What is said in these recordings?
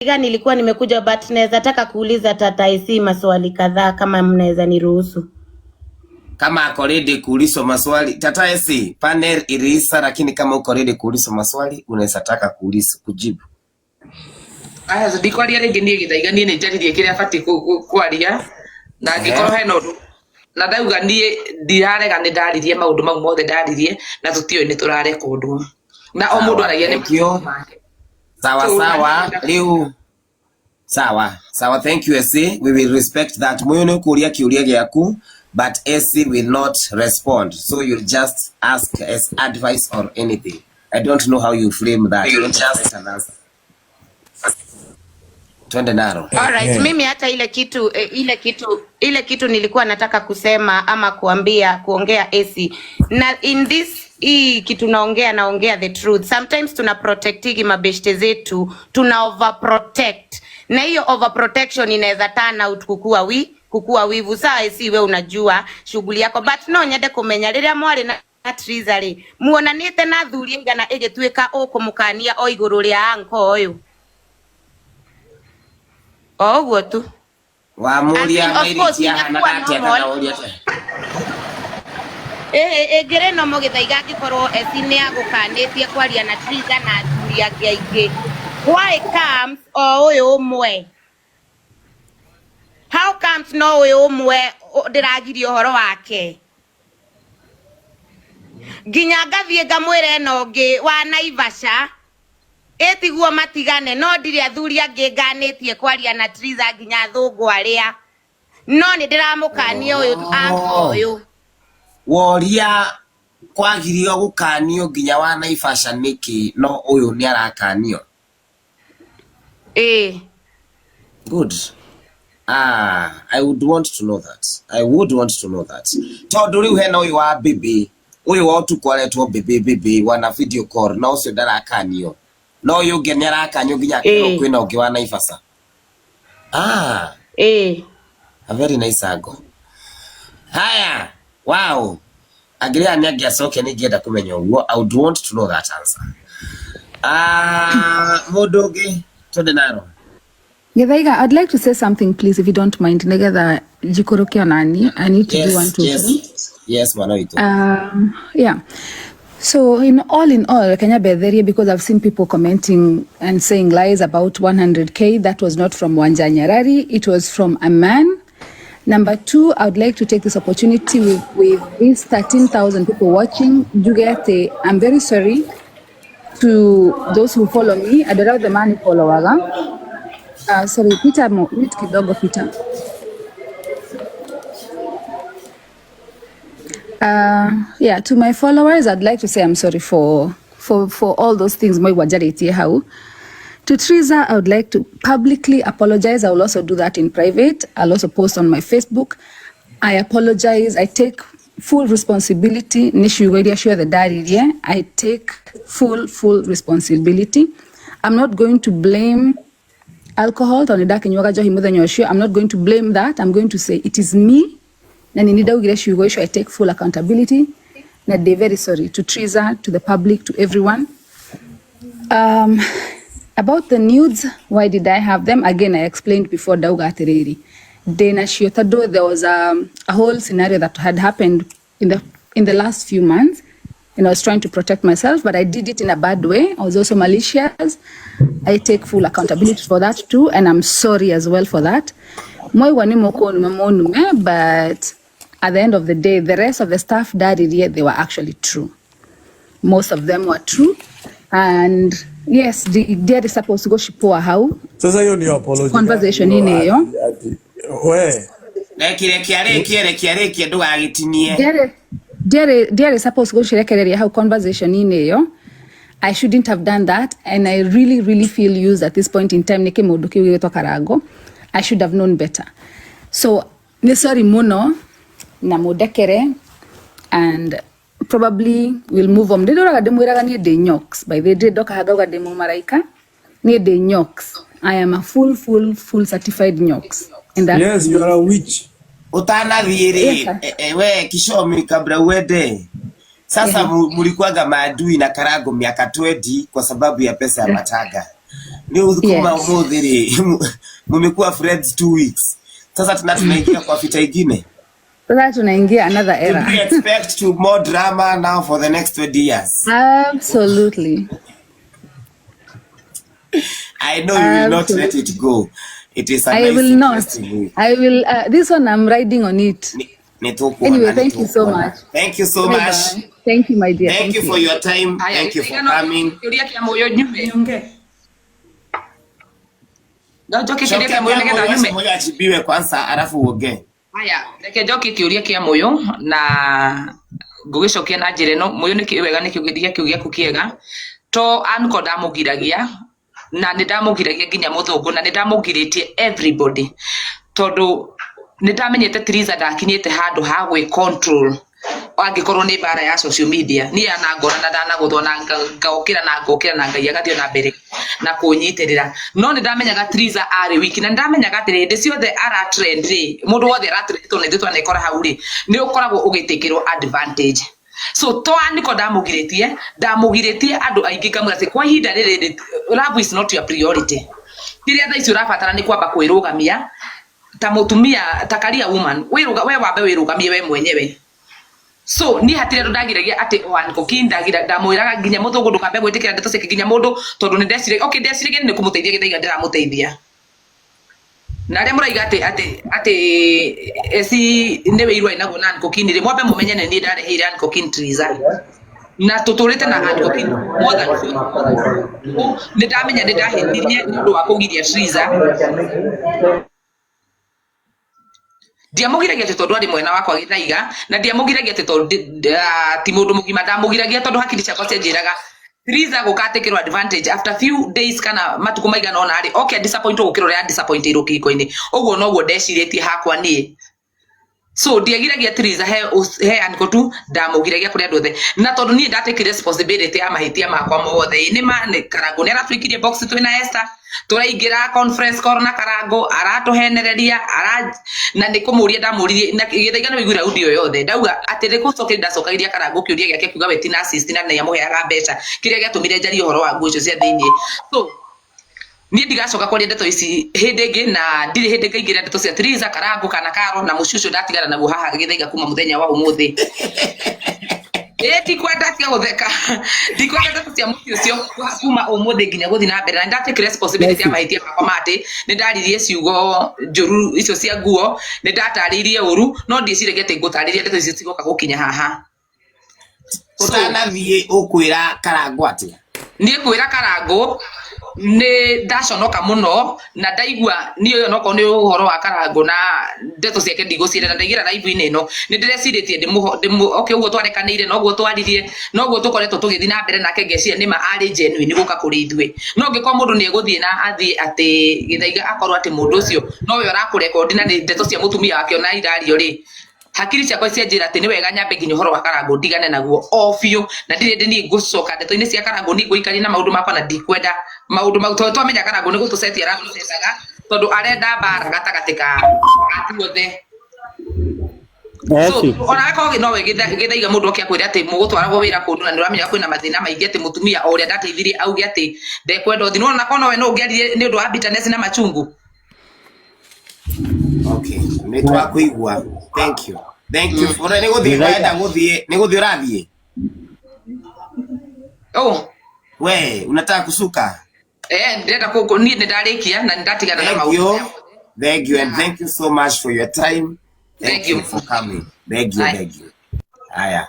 Githaiga nilikuwa nimekuja but naweza taka kuuliza Tata IC maswali kadhaa kama mnaweza niruhusu. Kama ako ready kuulizwa maswali. Tata AC, panel iliisha, lakini kama uko ready kuulizwa maswali unaweza taka kuuliza kujibu. Aya, ndikwaria rĩngĩ niĩ Gĩthaiga, niĩ nĩ njaririe kĩrĩa batiĩ kwaria na angĩkorwo hena ũndũ na ndauga niĩ ndirarega, nĩ ndaririe maũndũ mau mothe ndaririe na tũtiũĩ nĩ tũrarekondwo na o mũndũ Sawa, aragia nĩ thank you. make. Sawa So, sawa, riu sawa sawa, thank you AC. We will respect that. Muyu ni kuria kiuria giaku, but AC will not respond. So you'll just ask as advice or anything. I don't know how you frame that. You'll just an answer. Twende naro. Alright, mimi hata ile kitu ile kitu nilikuwa nataka kusema ama kuambia kuongea AC na in this hii kitu naongea the truth. Sometimes tuna protectigi mabeshte zetu, tuna overprotect, na hiyo overprotection inaweza turn out kukua wivu. Saa AC, we unajua shughuli yako, but no nyende kumenya riria mwari na Triza ri muonanite na athuri aigana igituika ukumukania o iguru ria anko uyu o ũguo tu. Wamuria As in, of course, mairiki ahanaga ingekuwa atia normal. kana woria atia? Ĩĩ ĩngĩrĩ no Gĩthaiga angĩkorwo eci nĩ agũkanĩtie kwaria na Triza na athuri angĩ aingĩ, why comes o ũyũ ũmwe? How comes no ũyũ ũmwe ndĩragiria ũhoro wake nginya ngathiĩ ngamwĩra ĩno ũngĩ wa Naivasha ĩtiguo matigane, no ndirĩ athuri angĩ nganĩtie kwaria na Triza nginya athũngũ arĩa, no nĩ ndĩramũkania ũyũ anko ũyũ. Woria kwagirio gukanio nginya wa Naivasha niki, no uyu ni arakanio? Ĩĩ. Good. Ah, I would want to know that. I would want to know that. Tondu riu hena uyu wa bibi, uyu wa utuku aretwo bibi bibi wana video call na ucio ndarakanio. No uyu ungi ni arakanio nginya akerwo kwina ungi wa Naivasha. Ah, a very nice angle. Haya, wow. Angĩrĩa nĩ angĩacokia nĩ ingĩenda kũmenya ũguo. I would want to know that answer. Ah, mũndũ ũngĩ twende naro. Githaiga, I'd like to say something, please, if you don't mind. Nigetha njikũrũke onani. I need to do one, two, three. Yes, mwana witũ. Yeah. So in all, Kenya Betherie, because I've seen people commenting and saying lies about 100K. That was not from Wanja Nyarari. It was from a man. Number two, I would like to take this opportunity with these 13,000 people watching. Jugete, I'm very sorry to those who follow me. I don't have the money follower. Sorry, Peter, mute kidogo, Peter. Yeah, to my followers, I'd like to say I'm sorry for all those things. Moi wajarĩtie hau. To Triza, I would like to publicly apologize. I will also do that in private. I'll also post on my Facebook. I apologize. I take full responsibility. Nĩ ciugo iria ciothe ndaririe. I take full responsibility. I'm not going to blame alcohol tondũ nĩ ndakĩnyuaga njohi mũthenya ũcio. I'm not going to blame that. I'm going to say it is me na nĩ ndaugire ciugo icio. I take full accountability na ndĩ very sorry to Triza, to the public, to everyone. About the nudes, why did I have them? Again, I explained before, ndauga atĩrĩrĩ, ndĩnacio tondũ there was a whole scenario that had happened in the last few months and I was trying to protect myself, but I did it in a bad way. I was also malicious. I take full accountability for that too, and I'm sorry as well for that. Mwaigua nĩ mũkũnuma mũnume, but at the end of the day, the rest of the stuff ndaririe, they were actually true. Most of them were true. And yes, ndiarĩ supposed to gũcipoa hau. Sasa hiyo ndio apology Conversation gani hiyo? inĩ ĩyo. Ati we Reki reki arĩkie, reki arĩkie, ndũgagĩtinie. Ndiarĩ supposed gũcirekereria hau conversation inĩ ĩyo. I shouldn't have done that, and I really, really feel used at this point in time nĩ kĩmũndũ kĩu gĩgwĩtwo Karango. I should have known better. So nĩ sorry mũno na mũndekere, and probably we'll move on. Ndĩndũraga ndĩmwĩraga niĩ ndĩ nyoks. By the way, ndĩ ndoka ngauga ndĩ mũmaraika. Niĩ ndĩ nyoks. I am a full, full, full certified nyoks. And that's Yes, you are a witch. Utanathiĩ rĩ, Yes, sir. we Kishomi, kabla uende sasa, mulikuwaga maadui na Karango miaka 20 kwa sababu ya pesa ya matanga. Rĩu kuma Yes. ũmũthĩ rĩ, mumekuwa friends 2 weeks. Sasa tena tunaingia kwa vita ingine. Sasa tunaingia another Should era. we expect to more drama now for the next 20 years? Absolutely. I know you will not let Absolutely. it go. It is a I nice will not. interesting week. I will this one I'm riding on it. Nĩ tũkuona, Anyway, nĩ thank you so tũkuona. much. Thank you so Bye much. bye. Thank you, my dear. Thank Thank you for you. your time. Haya, Thank you for gĩthaiga no coming. kĩũria kĩa mũyũ nyume. Niongee. No njokie kĩũria Cokia kĩa mũyũ kĩa nĩgetha mũyũ, nyume. mũyũ ajibiwe kwanza alafu uongee. Haya, reke njokie kĩũria kĩa mũyũ na ngũgĩcokia na njĩra ĩno. Mũyũ nĩ wega nĩ kĩũria kĩu gĩaku kĩega. To Anko ndamũgiragia na nĩ ndamũgiragia nginya mũthũngũ na nĩ ndamũgirĩtie everybody tondũ nĩ ndamenyete Triza ndakinyĩte handũ ha gwĩ control angĩkorwo nĩ mbara ya social media. Niĩ anangora na ndanagũthwo na ngaũkĩra na ngokĩra na Ngai agathiĩ na mbere na kũnyitĩrĩra, no nĩ ndamenyaga Triza arĩ wiki na nĩ ndamenyaga atĩ hĩndĩ ciothe ara trend rĩ, mũndũ wothe ara trend tondũ ithuĩ twanekora hau rĩ, nĩ ũkoragwo ũgĩtĩkĩrwo advantage. So to Aniko ndamũgirĩtie, ndamũgirĩtie andũ aingĩ ngamwĩra atĩ kwa ihinda rĩrĩ rĩ, love is not your priority. Kĩrĩa thaa ici ũrabatara nĩ kwamba kwĩrũgamia ta mũtumia, ta career woman, wĩrũga we wambe wĩrũgamie we mwenyewe. So niĩ hatirĩ andũ ndagiragia atĩ o Aniko King ndagira, ndamwĩraga nginya mũthũngũ ndũkambe gwĩtĩkĩra ndeto ciake, nginya mũndũ, tondũ nĩ ndeciragia, okay, ndeciragia nĩ kũmũteithia gĩthaiga ndĩramũteithia. Na arĩa mũraiga atĩ atĩ eci nĩ wĩiru arĩ naguo na Aniko King rĩ, mwambe mũmenye nĩ niĩ ndareheire Aniko King Triza na tũtũrĩte na Aniko King more than 4. Nĩ ndamenya nĩ ndahĩtirie nĩ ũndũ wa kũgiria Triza. Ndiamũgiragia atĩ tondũ arĩ mwena wakwa gĩthaiga, na ndiamũgiragia atĩ tondũ ti mũndũ mũgima. Ndamũgiragia tondũ hakiri ciakwa cianjĩraga Triza gũkatekĩrwo advantage after few days kana matukũ maigana ũna rĩ, okay, disappoint gũkĩra ũrĩa disappointirwo kĩhiko-inĩ. Ũguo noguo ndecirĩtie hakwa niĩ. So ndiagiragia Triza he he Aniko tu, ndamũgiragia kũrĩ andũ othe, na tondũ niĩ ndatĩkire responsibility ya mahĩtia makwa mothe. Nĩ ma nĩ Karangũ nĩ aratwĩkirie box twĩna Esther, tũraingĩra conference call na Karangũ aratũhenereria ara, na nĩ kũmũria ndamũririe na gĩthaiga nĩ wĩiguire audio yothe ndauga atĩ nĩ gũcokeria ndacokagĩria Karangũ kĩũria gĩake kiuga we ti narcissist na nĩ amũheaga mbeca, kĩrĩa gĩatũmire njarie ũhoro wa nguo icio cia thĩiniĩ. So niĩ ndigacoka kwaria ndeto ici hĩndĩ ĩngĩ, na ndirĩ hĩndĩ ngaingĩra ndeto cia Triza, Karangũ kana Karo na mũciĩ ũcio ndatigana naguo haha gĩthaiga kuma mũthenya wa ũmũthĩ. Ĩ ndikwenda, tiga gũtheka, ndikwenda ndeto cia mũciĩ ũcio kuma ũmũthĩ nginya gũthiĩ na mbere, na nĩndatĩkire responsibility ya mahĩtia makwa ma atĩ nĩ ndaririe ciugo njũru icio cia nguo, nĩ ndatarĩirie ũru, no ndiĩciragia atĩ ngũtarĩria ndeto icio cigoka gũkinya haha. So Ũtanathiĩ ũkwĩra Karangũ atĩa? Niĩ kwĩra Karangũ nĩ ndaconoka mũno na ndaigua niĩ ũyũ onokorwo nĩ ũhoro wa Karangũ na ndeto ciake ndigũcienda, na ndaigĩra live-inĩ ĩno nĩ ndĩrecirĩtie ndĩmũ okay, ũguo twarekanĩire, noguo twaririe, noguo tũkoretwo tũgĩthiĩ na mbere nake, ngeciria nĩma arĩ genuine gũka kũrĩ ithuĩ. No angĩkorwo mũndũ nĩ egũthiĩ na athiĩ atĩ gĩthaiga akorwo atĩ mũndũ ũcio nowe ũrakũrekondi na nĩ ndeto cia mũtumia wake ona irario rĩ, hakiri ciakwa cianjĩra atĩ nĩ wega nyambe nginya ũhoro wa Karangũ ndigane naguo o biũ, na ndirĩ hĩndĩ niĩ ngũcoka ndeto-inĩ cia Karangũ. Niĩ ngũikaria na maũndũ makwa na ndikwenda maũndũ mau tondũ twamenya Karangũ nĩ gũtũcetia aratũcetaga tondũ arenda mbara gatagatĩ ka ithuothe. So Eci. ona korwo nowe gĩthaiga mũndũ oke akwĩre atĩ mũgũtwaragwo wĩra kũndũ na nĩ ũramenya kwĩna mathĩna maingĩ, atĩ mũtumia o ũrĩa ndateithirie auge atĩ ndekwenda ũthiĩ, nĩwona korwo nowe no ũngĩaririe nĩ ũndũ wa bitterness na machungu. Okay, nĩ twakũigua. Thank you. Thank you. Ora nĩ gũthiĩ Gĩthaiga. Ũrenda gũthiĩ, nĩ gũthiĩ ũrathiĩ? Oh. We, unataka kusuka? Eh, ndĩrenda niĩ nĩ ndarĩkia na nĩ ndatigana na Thank maũndũ you. maya. Thank you and thank you so much for your time. Thank Thank you you. for coming. Thank you, Aye. thank you. Haya.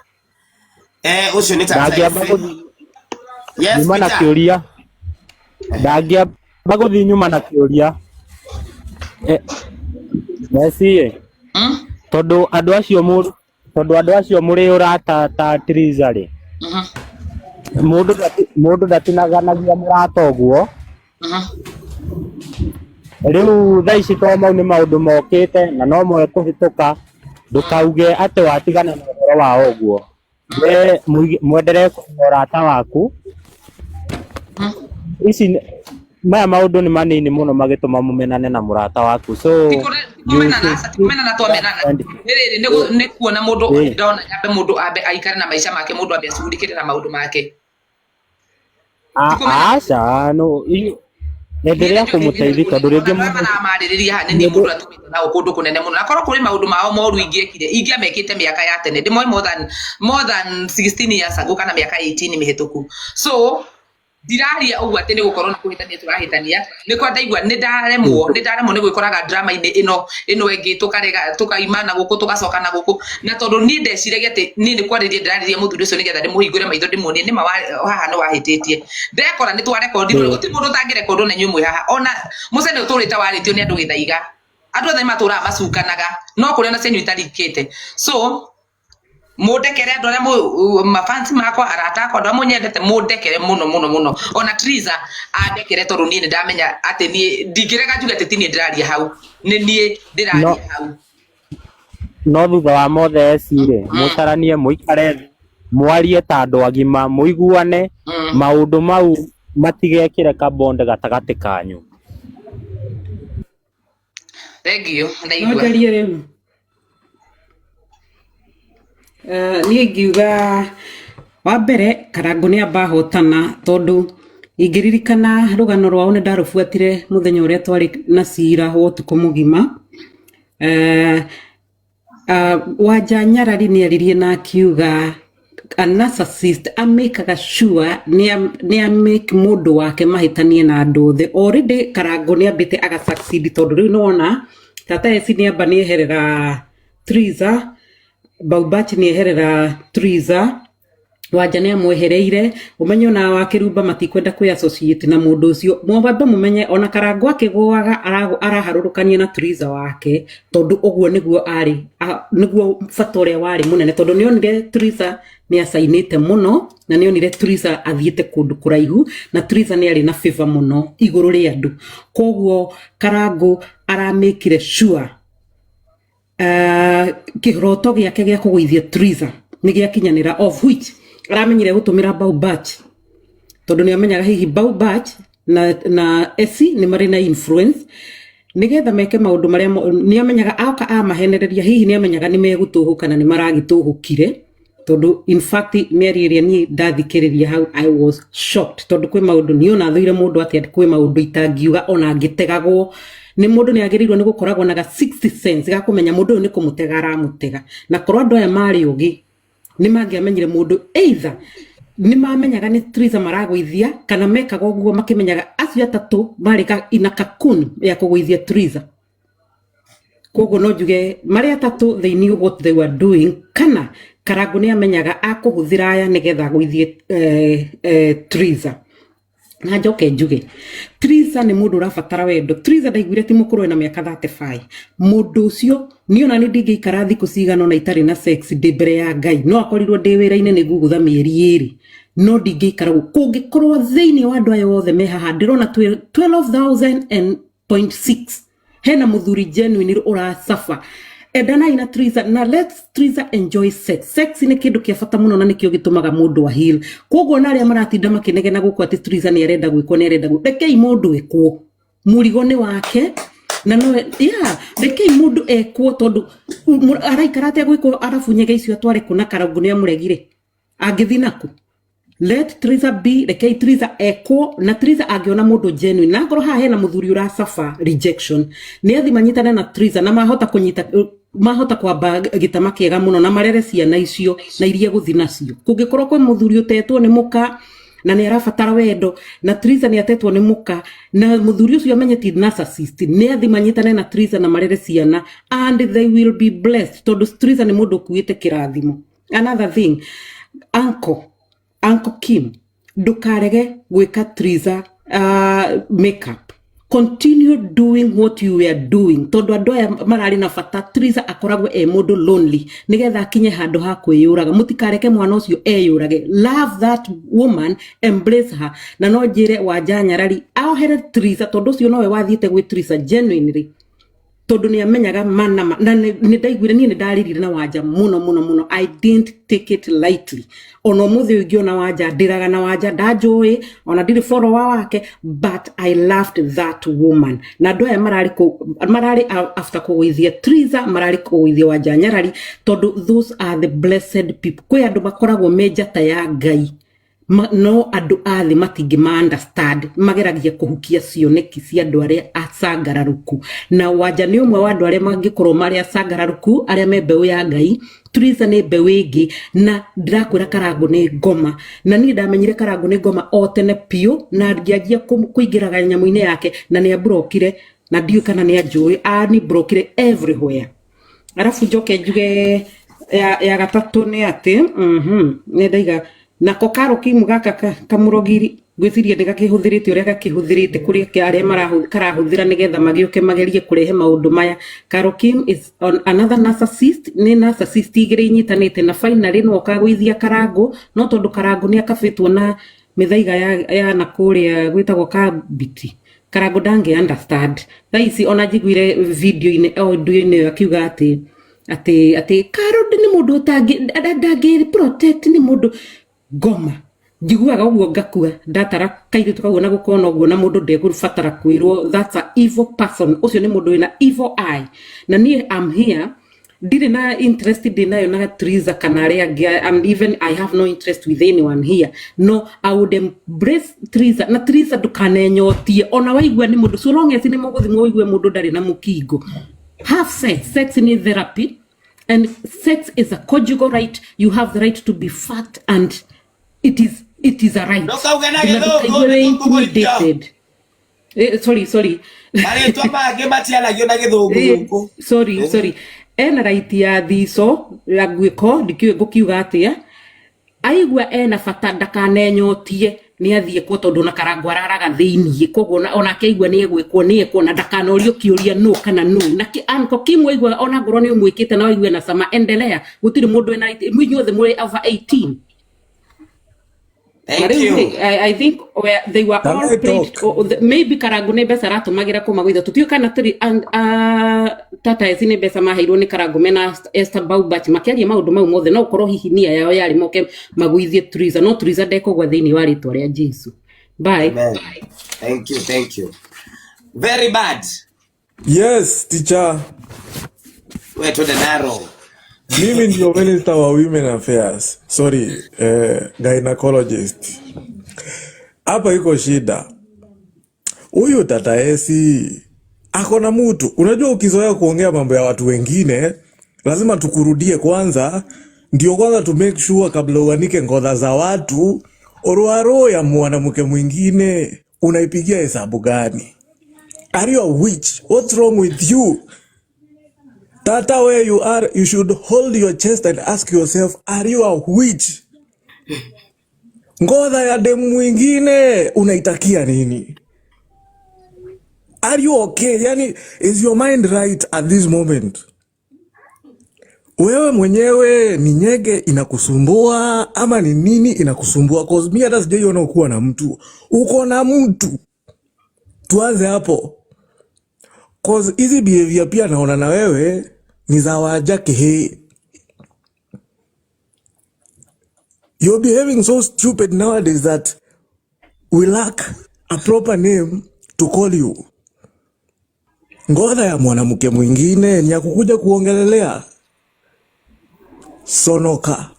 Eh, ũcio nĩ Ndangĩamba Tata. gũthiĩ Yes, nyuma na Peter. kĩũria, ndangĩamba gũthiĩ nyuma na kĩũria. Eh, Messi, tondũ andũ acio tondũ andũ acio mũrĩ ũrata ta Triza rĩ, mũndũ ndatinaganagia mũrata ũguo. Rĩu thaa ici to mau nĩ maũndũ mokĩte na no moe kũhĩtũka, ndũkauge atĩ watigana na ũhoro wao ũguo. We mwendelee kũiga ũrata waku. Ici maya maũndũ nĩ manini mũno magĩtũma mũmenane na mũrata waku, so Ti you kũmenana, should aca ti kũmenana twamenana. Nĩ rĩrĩ nĩ kuona mũndũ ndona nyambe mũndũ ambe aikare na maica make, mũndũ ambe acugurikĩre na maũndũ make. Ti kũmenana. Aca no Endelea kũmũteithia tondũ rĩngĩ Ona mũndũ maramarĩrĩria haha nĩ niĩ mũndũ atumĩte nao kũndũ kũnene mũno, na korwo kũrĩ maũndũ mao moru ingĩekire ingĩamekĩte mĩaka ya tene, ndĩmoĩ more than 16 years ago kana mĩaka 18 mĩhĩtũku. So ndiraria ũguo atĩ nĩ gũkorwo nĩ kũhĩtania tũrahĩtania, nĩ kwa ndaigua nĩ ndaremwo nĩ gwĩkoraga drama-inĩ ĩno ĩngĩ, tũkarega tũkaima na gũkũ, tũgacoka na gũkũ, na tondũ niĩ ndeciragia atĩ niĩ nĩ kwarĩria ndĩrarĩria mũthuri ũcio nĩgetha ndĩmũhingũre maitho, ndĩmuonie nĩma haha nĩ wahĩtĩtie. Ndekora nĩ twarekondirwo. Gũtirĩ mũndũ ũtangĩrekondwo na inyuĩ mwĩ haha, ona mũcene ũtũrĩte warĩtio nĩ andũ gĩthaiga, andũ othe nĩ matũraga macukanaga, no kũrĩa ona cianyu itarikĩte. So mũndekere, andũ arĩa mafansi makwa, arata akwa, andũ arĩa mũnyendete, mũndekere mũno mũno mũno. Ona Triza andekere, tondũ niĩ nĩ ndamenya atĩ niĩ ndingĩrega njuge atĩ ti niĩ ndĩraria hau, nĩ niĩ ndĩraria hau. No thutha wa mothe eci-rĩ, mũcaranie, mũikare thĩ, mwarie ta andũ agima, mũiguane, maũndũ mau matigekĩre kabonde gatagatĩ kanyu. Thank you. No Ndaigua. njarie rĩu. Niĩ ingiuga wa mbere Karangũ nĩ amba ahotana, tondũ ingĩririkana rũgano rwao nĩ ndarũbuatire mũthenya ũrĩa twarĩ na cira wa ũtukũ mũgima. Wanja Nyarari nĩ aririe na akiuga a narcissist amĩkaga sure nĩ amake mũndũ wake mahĩtanie na andũ othe. Already Karangũ nĩ ambĩte aga succeed, tondũ rĩu nĩwona tata eci nĩ amba nĩeherera Triza, Baubachi nĩeherera Triza, Wanja nĩ amwehereire, ũmenye ona wa Kĩrumba matikwenda kwĩ associate na mũndũ ũcio. Mwambe mũmenye ona Karangũ akĩgũaga araharũrũkania na Triza wake, tondũ ũguo nĩguo arĩ nĩguo bata ũrĩa warĩ mũnene, tondũ nĩonire Triza nĩ acainĩte mũno, na nĩonire Triza athiĩte kũndũ kũraihu, na Triza nĩ arĩ na favor mũno igũrũ rĩa andũ. Koguo Karangũ aramĩkire sure kĩroto gĩake gĩa kũgũithia Triza nĩ gĩakinyanĩra, of which aramenyire gũtũmĩra Baubach, tondũ nĩ amenyaga hihi Baubach na Esi nĩ marĩ na influence nĩgetha meke maũndũ marĩa nĩ amenyaga aoka amahenereria, hihi nĩ amenyaga nĩ megũtũhũka, na nĩ maragĩtũhũkire, tondũ in fact mĩario ĩrĩa niĩ ndathikĩrĩria hau, I was shocked, tondũ kwĩ maũndũ niĩ ona thũire mũndũ atĩa, kwĩ maũndũ itangiuga ona ngĩtegagwo nĩ mũndũ. Nĩ agĩrĩirwo nĩ gũkoragwo na ga 60 sense ga kũmenya mũndũ ũyũ nĩ kũmũtega aramũtega, na korwo andũ aya marĩ ũgĩ nĩ mangĩamenyire mũndũ, either nĩ mamenyaga nĩ Triza maragũithia, kana mekaga ũguo makĩmenyaga acio atatũ marĩ ina kakun ya kũgũithia Triza. Koguo no njuge marĩ atatũ, they knew what they were doing, kana Karangũ nĩ amenyaga akũhũthĩra aya nĩgetha agũithie Triza. Na njoke njuge Triza nĩ mũndũ ũrabatara wendo. Triza ndaiguire ti mũkũrũ, ena mĩaka 35. Mũndũ ũcio niĩ ona nĩ ndingĩikara thikũ cigana ona itarĩ na sex ndĩ mbere ya Ngai, no akorirwo ndĩ wĩra-inĩ nĩ ngugutha mĩeri 2, no ndingĩikara ũguo. Kũngĩkorwo thĩinĩ wa andũ aya othe me haha ndĩrona 12,000.6 hena mũthuri genuine ũracaba, endanai na Triza na let Triza enjoy sex. Sex nĩ kĩndũ kĩa bata mũno na nĩkĩo gĩtũmaga mũndũ a heal. Koguo na arĩa maratinda makĩnegena gũkũ atĩ Triza nĩ arenda gwĩkwo, nĩ arenda gwĩkwo, rekei mũndũ ĩkwo, mũrigo nĩ wake na no yeah, rekei mũndũ ekwo, tondũ araikara atĩa gwĩkwo arabu nyege icio atware kũ? Na Karangũ nĩ amũregire, angĩthiĩ naku? Let Triza be, rekei Triza ekwo, na Triza angĩona mũndũ genuine, na akorwo haha hena mũthuri ũracaba rejection, nĩ athi manyitane na Triza na mahota kũnyita, mahota kwamba gĩtama kĩega mũno na marere ciana icio na iria gũthi nacio. Kũngĩkorwo kwĩ mũthuri ũtetwo nĩ mũka na nĩ arabatara wendo, na Triza nĩ atetwo nĩ mũka, na mũthuri ũcio amenye ti narcissist, nĩ athi manyitane na Triza na marere ciana and they will be blessed, tondũ Triza nĩ mũndũ ũkuĩte kĩrathimo. Another thing, Uncle Kim, ndũkarege gwĩka Triza makeup. Continue doing what you were doing, tondũ andũ aya mararĩ na bata Triza akoragwo e mũndũ lonely nĩgetha akinye handũ ha kwĩyũraga. Mũtikareke mwana ũcio eyũrage. Love that woman, embrace her. Na no njĩre Wanja Nyarari aohere Triza, tondũ ũcio nowe wathiĩte gwĩ Triza genuinely, tondũ nĩ amenyaga mana na nĩ ndaiguire niĩ nĩ ndarĩrire na Wanja mũno mũno mũno. I didn't take it lightly. Ona ũmũthĩ ũyũ ingĩona Wanja ndĩraga na Wanja ndanjũĩ, ona ndirĩ follower wake, but I loved that woman. Na andũ aya mararĩ mararĩ after kũgũithia Triza, mararĩ kũgũithia Wanja Nyarari, tondũ those are the blessed people. Kwĩ andũ makoragwo me njata ya Ngai. No andũ a thĩ matingĩ ma understand, mageragia kũhukia cioneki cia andũ arĩa acangararuku, na Wanja nĩ ũmwe wa andũ arĩa mangĩkorwo marĩ acangararuku, arĩa me mbeũ ya Ngai. Triza nĩ mbeũ ĩngĩ, na ndĩrakwĩra Karangũ nĩ ngoma, na niĩ ndamenyire Karangũ nĩ ngoma o tene biũ, na ngĩanjia kũingĩraga nyamũ-inĩ yake, na nĩ amburokire, na ndiũĩ kana nĩ anjũĩ, aniburokire everywhere. Arabu njoke njuge ya gatatũ nĩ atĩ nĩ ndaiga nako karokimu gaka kamũrogiri, ngwĩciria nĩ gakĩhũthĩrĩte ũrĩa gakĩhũthĩrĩte kũrĩa arĩa karahũthĩra nĩgetha magĩũke magerie kũrehe maũndũ maya. Karokim is on another narcissist, nĩ narcissist igĩrĩ inyitanĩte, na finally no kagũithia Karangũ, no tondũ Karangũ nĩ akabĩtwo na mĩthaiga ya na kũrĩa gwĩtagwo kabiti, Karangũ ndangĩ understand thaa ici. Ona njiguire video-inĩ audio-inĩ ĩyo akiuga atĩ Karo nĩ mũndũ ũtangĩ ndangĩ protect, nĩ mũndũ ngoma. Njiguaga ũguo ngakua ndatara kairĩtu kau, ona gũkona ũguo na mũndũ ndegũbatara kwĩrwo that's a evil person. Ũcio nĩ mũndũ wĩna evil eye, na niĩ am here, ndirĩ na interest ndĩ nayo na Triza kana arĩa angĩ, and even I have no interest with anyone here. No, I would embrace Triza, na Triza ndũkanenyotie ona waigua nĩ mũndũ, so long as nĩ mũgũthimwo ũigue mũndũ ndarĩ na mũkingo. Have sex. Sex ni therapy, and sex is a conjugal right. You have the right to be fucked, and it is a right. Ndũkauge na Na Gĩthũngũ, ndũkaigue wĩ nĩtũkũgũrithio. intimidated. Sorry, sorry. Marĩtwa mangĩ matiaragio na Gĩthũngũ gũkũ. Sorry, sorry. Ena right ya thico ya gwĩko, ndikĩũĩ ngũkiuga atĩa. Aigua ena bata ndakanenyotie, nĩ athiĩ kuo, tondũ na Karangũ araraga thĩiniĩ, koguo onake aigua nĩ egwĩkwo nĩ ekwo, na ndakanorio kĩũria no kana no na Uncle Kim waigua ona ngorwo nĩ ũmwĩkĩte na waigue na cama, endelea, gũtirĩ mũndũ wĩna right, inyuothe mũrĩ over 18. Na Thank rĩu you. rĩ, I think where they were Can all I paid talk? Maybe Karangũ nĩ mbeca aratũmagĩra kũmagũitha, tũtiũĩ kana tũrĩ and, tata eci nĩ mbeca maheirwo nĩ Karangũ mena Esther Baubach makĩaria maũndũ mau mothe. No ũkorwo hihi nia yao yarĩ moke magũithie Triza, no Triza ndekũgwa thĩinĩ wa rĩtwa rĩa Jesu. Bye. Amen. Thank you, thank you. Very bad. Yes, teacher. We twende naro. Mimi ndio minister wa women affairs. Sorry, gynecologist. Hapa iko shida. Huyu tata Esi ako na mutu. Unajua ukizoea kuongea mambo ya watu wengine, lazima tukurudie kwanza, ndio kwanza to make sure kabla uanike ngodha za watu, oroaro ya mwanamke mwingine unaipigia hesabu gani? Are you a witch? What's wrong with you? Tata, where you are, you should hold your chest and ask yourself, are you a witch? Ngodha ya demu mwingine unaitakia nini? Are you okay? Yani, is your mind right at this moment? Wewe mwenyewe ni nyege inakusumbua ama ni nini inakusumbua? 'Cause mi hata sijaiona ukuwa na mtu. Uko na mtu, tuanze hapo. 'Cause hizi behavior pia naona na wewe ni za wajake. He, you're behaving so stupid nowadays that we lack a proper name to call you. Ngodha ya mwanamke mwingine ni ya kukuja kuongelelea sonoka.